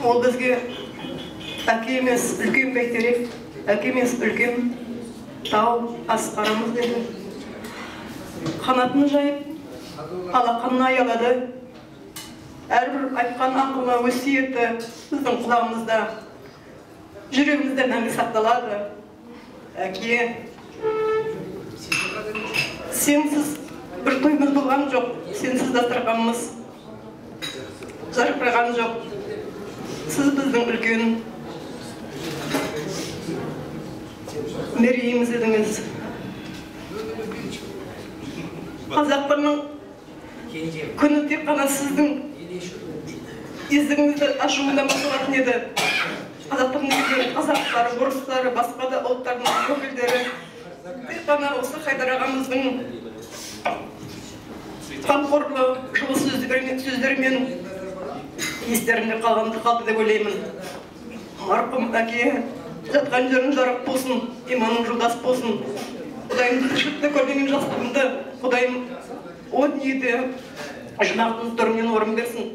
Ол бізге әке емес үлкен бәйтерек, әке емес үлкен тау асқарымыз еді. Қанатын жайып, алақанына аялады. Әрбір айтқан ақылы, өсиеті біздің құлағымызда, жүрегімізде мәңгі сақталады. Әке, сенсіз бір тойымыз болған жоқ, сенсіз дастарханымыз жарқыраған жоқ. Сіз біздің үлкен мерейіміз едіңіз. Қазақтардың күні тек қана сіздің есігіңізді ашуында басталатын еді. Қазақтың қазақтары, орыстары, басқа да ұлттардың өкілдері тек қана осы Хайдар ағамыздың қамқорлы жылы сөздерімен естерінде қалды деп ойлаймын. Марқұм әке, жатқан жерің жарық болсын, иманың жолдас болсын. Құдайым тіршілікті көрмеген жастығымды, Құдайым о дүниеде жұмақтың төрінен орын берсін.